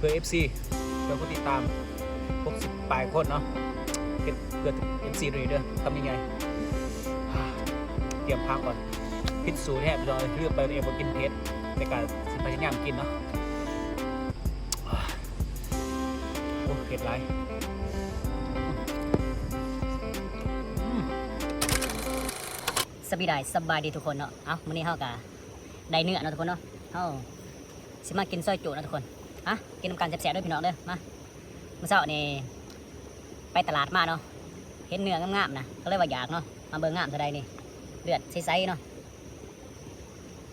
ເພື່ອ ເອັຟຊີ ເພື່ອຜູ້ຕິດຕາມ ຫົກສິບປາຍຄົນເນາະ ເຮັດເພື່ອ ເອັຟຊີ ໂດຍເດີ ຄຳໃຫຍ່ໆ. ຕຽມຜັກກ່ອນ ຜິດສູດແທ້ພີ່ນ້ອງເອີຍ ລືມໄປວ່າຕົວເອງບໍ່ກິນເຜັດ ແຕ່ກະຊິພະຍາຍາມກິນເນາະ. ໂອ້ ເຜັດຫຼາຍ. ສະບາຍດີ ສະບາຍດີທຸກຄົນເນາະ. ເອົ້າ ມື້ນີ້ເຮົາກະໄດ້ເນື້ອເນາະທຸກຄົນເນາະ ເຮົາຊິມາກິນຊອຍຈຸເນາະທຸກຄົນ. ມາກິນນຳກັນແຊບໆເດີພີ່ນ້ອງເດີ. ມາ ມື້ເຊົ້ານີ້ໄປຕະຫຼາດມາເນາະ ເຫັນເນື້ອງາມໆນະ ກໍເລີຍວ່າຢາກເນາະ. ມາເບິ່ງງາມເທົ່າໃດນີ້ ເລືອດໃສໆເນາະ.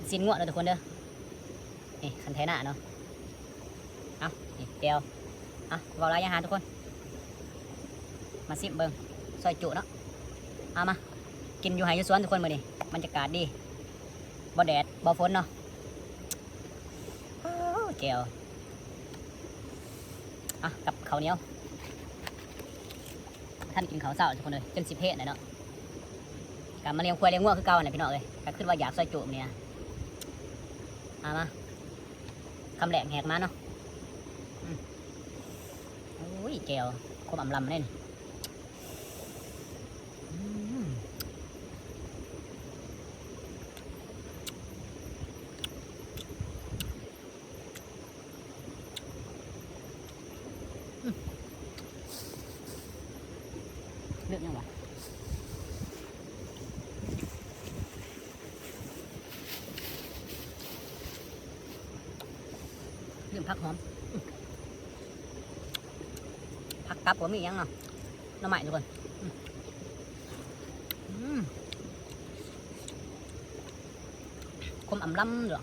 ຊີ້ນງົວເດີທຸກຄົນເດີ. ນີ້ຄັນໄຖນາເນາະ. ເອົ້າ ນີ້ແຈ່ວ. ເອົ້າ ເວົ້າຫຼາຍຢ່າຫາທຸກຄົນ ມາຊິມເບິ່ງຊອຍຈຸເນາະ. ເອົາ ມາກິນຢູ່ໄຮ່ຢູ່ສວນທຸກຄົນ ມື້ນີ້ບັນຍາກາດດີ ບໍ່ແດດບໍ່ຝົນເນາະ. ໂອ້ ແຈ່ວ. ອ່ະ ກັບເຂົ້າໜຽວ. ບໍ່ທັນກິນເຂົ້າເຊົ້າທຸກຄົນເອີຍ ຈົນຊິເພນແລ້ວເນາະ. ກັບມາລ້ຽງຄວາຍລ້ຽງງົວຄືເກົ່າຫັ້ນແຫຼະພີ່ນ້ອງເອີຍ ກໍຄິດວ່າຢາກຊອຍຈຸມື້ນີ້. ມາ ມາ ຄຳແລກແຫກມາເນາະ. ອືມ ໂອ້ຍ ແຈ່ວ ຄົມອຳລຳເດ້ນີ້. ອືມ ອືມ ເລືອກຫຍັງວະ? ລືມຜັກຫອມ. ອືມ ຜັກກັບບໍ່ມີຫຍັງເນາະ ໜໍ່ໄມ້ທຸກຄົນ. ອືມ ອືມ ຄົມອຳລຳເດີ້.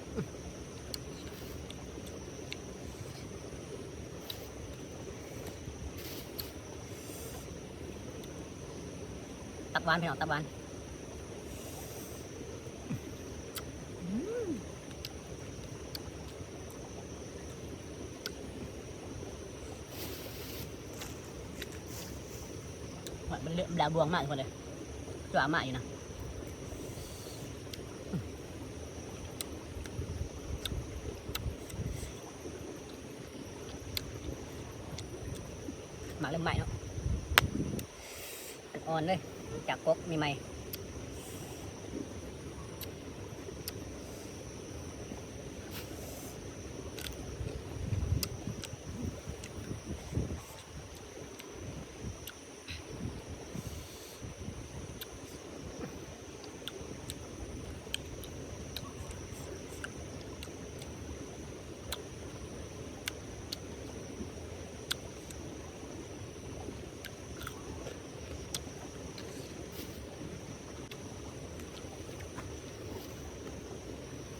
ຕັບຫວານພີ່ນ້ອງ ຕັບຫວານ. ອືມ ມັນເລີ່ມລາບວງມາທຸກຄົນເອີຍ ລາມາຢູ່ນະ. ໝາກເລີ່ມໄໝ້ເນາະ ອ່ອນເລີຍ ຈາກກົກໃໝ່ໆ.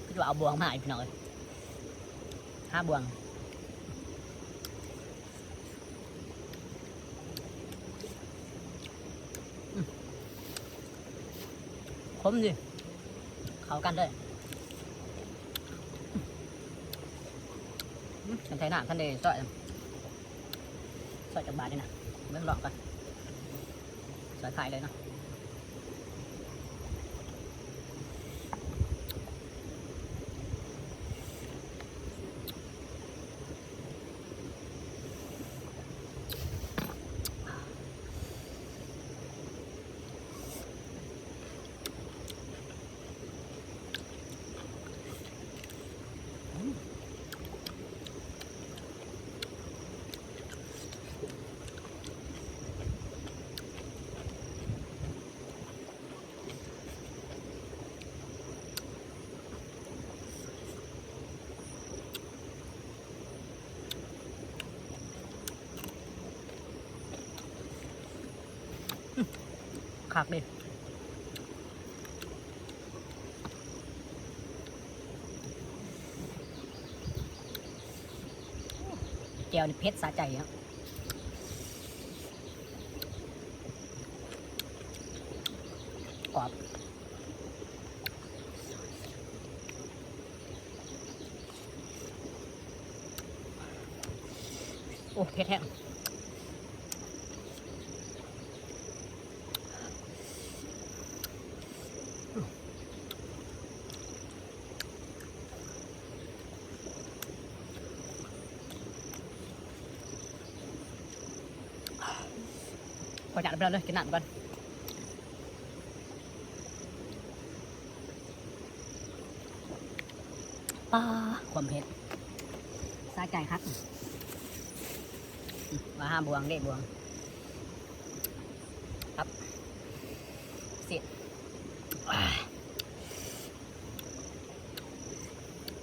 ຄືວ່າເອົາບ່ວງມາໃຫ້ພີ່ນ້ອງເອີຍ ຫາບ່ວງ. ອືມ ຂົມດີ ເຂົ້າກັນເລີຍ. ອືມ ຄັນໄຖນາ ຄັນໄດ້ຊອຍ ຊອຍຈັກບາດນີ້ນະ ເບິ່ງລອງກ່ອນ ຊອຍຂາຍເລີຍເນາະ. ຄັກເດ້ ແຈ່ວນີ້ເຜັດສະໃຈເນາະ ກອບ. ໂອ້ ເຜັດແຮງ ອ ຂໍອະນຸຍາດເດີພີ່ນ້ອງເດີ ກິນນ້ຳກ່ອນ. ປ້າ ຄວາມເຜັດ ສະໃຈຄັກ. ອືມ ວ່າຫາບ່ວງເດ້ ບ່ວງ ຕັບ ຊີ້ນ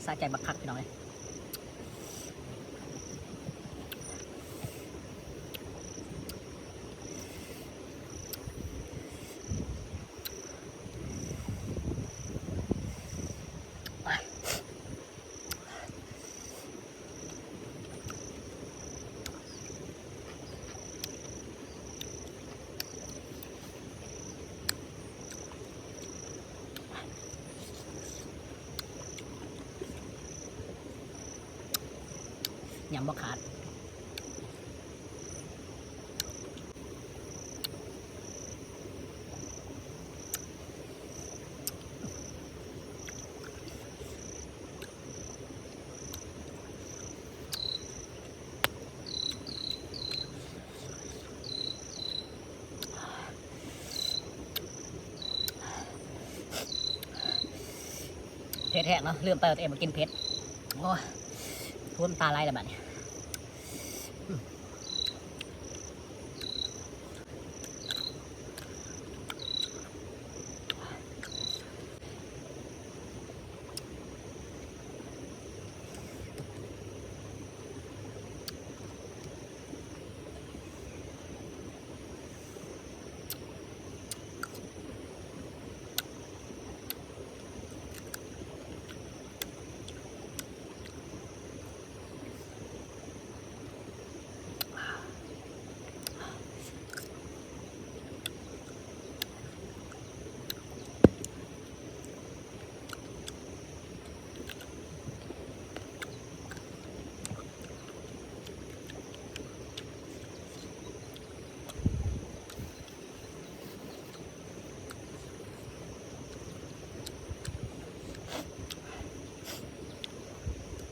ສະໃຈບັກຄັກ ພີ່ນ້ອງເອີຍ. ຫຍັງບໍ່ຂາດ. ເຜັດແຮງເນາະ ລືມໄປວ່າຕົວເອງບໍ່ກິນເຜັດ. ໂອ້ຍ ນ້ຳຕາໄຫຼແລ້ວບາດນີ້.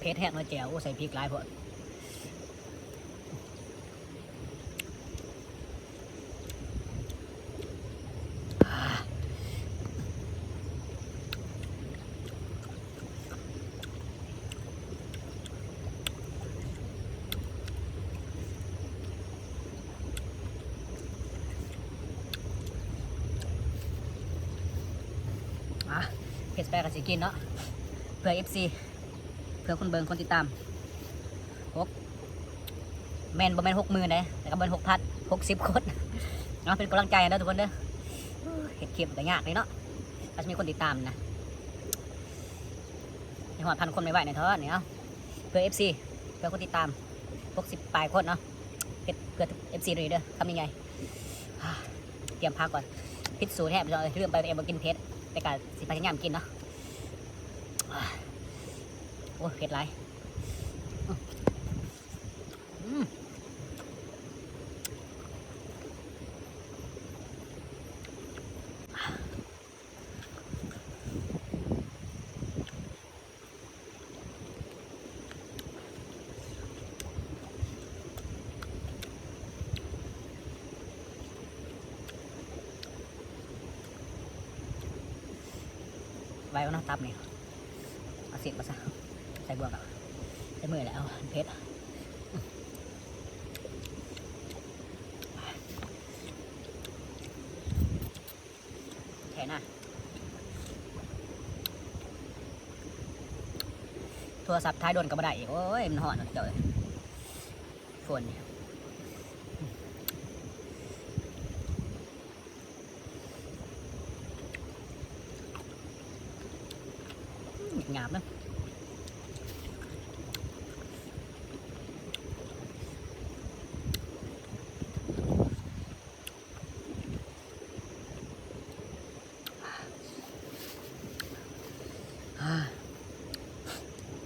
ເຜັດແຮງເນາະແຈ່ວ ໂອ້ ໃສ່ພິກຫຼາຍໂພດ. ອ່າ ເຜັດໄປກໍຊິກິນເນາະ ເພື່ອເອັຟຊີ ເພື່ອຄົນເບິ່ງ ຄົນຕິດຕາມ ຫົກ ແມ່ນ ບໍ່ແມ່ນຫົກໝື່ນເດ້ ແຕ່ກໍບໍ່ແມ່ນຫົກພັນ ຫົກສິບຄົນເນາະ ເປັນກຳລັງໃຈໃຫ້ເດີທຸກຄົນເດີ. ເຮັດຄລິບກໍຍາກເດເນາະ ກວ່າຊິມີຄົນຕິດຕາມນະ ໃຫ້ຮອດພັນຄົນໄວໆ ແດ່ເທາະນີ້ເນາະ ເພື່ອເອັຟຊີ ເພື່ອຄົນຕິດຕາມ ຫົກສິບປາຍຄົນເນາະ ເຮັດເພື່ອເອັຟຊີໂດຍນີ້ເດີ ຄຳໃຫຍ່ໆ. ຕຽມຜັກກ່ອນ ຜິດສູດແຮງ ພີ່ນ້ອງເອີຍ ລືມໄປວ່າຕົວເອງບໍ່ກິນເຜັດ ແຕ່ກໍຊິພະຍາຍາມກິນເນາະ. ໂອ້ຍ ເຜັດຫຼາຍ. ອືມ ອືມ ໄວເນາະ ຕັບນີ້ ເອົາຊີ້ນມາຊະ ໃສ່ບ່ວງ ໃສ່ມືແລ້ວ ເອົາເຜັດ. ແທ້ນະ ໂທລະສັບຖ່າຍໂດຣນກໍບໍ່ໄດ້ອີກ ໂອ້ຍ ມັນຮ້ອນເນາະເຈົ້າເອີຍ ຝົນນີ້. ຫຍາບເນາະ.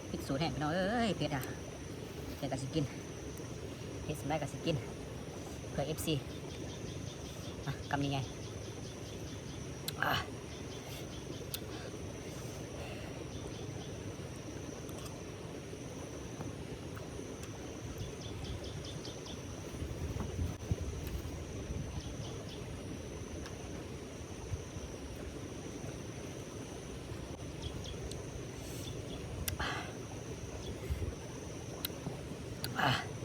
ຜິດສູດແຮງ ພີ່ນ້ອງເອີຍ ເຜັດອະ ແຕ່ກໍຊິກິນ ເຜັດສ່ຳໃດກໍຊິກິນ ເພື່ອເອັຟຊີ ອະ ຄຳໃຫຍ່ໆ ອາ. ອ ອ່ະ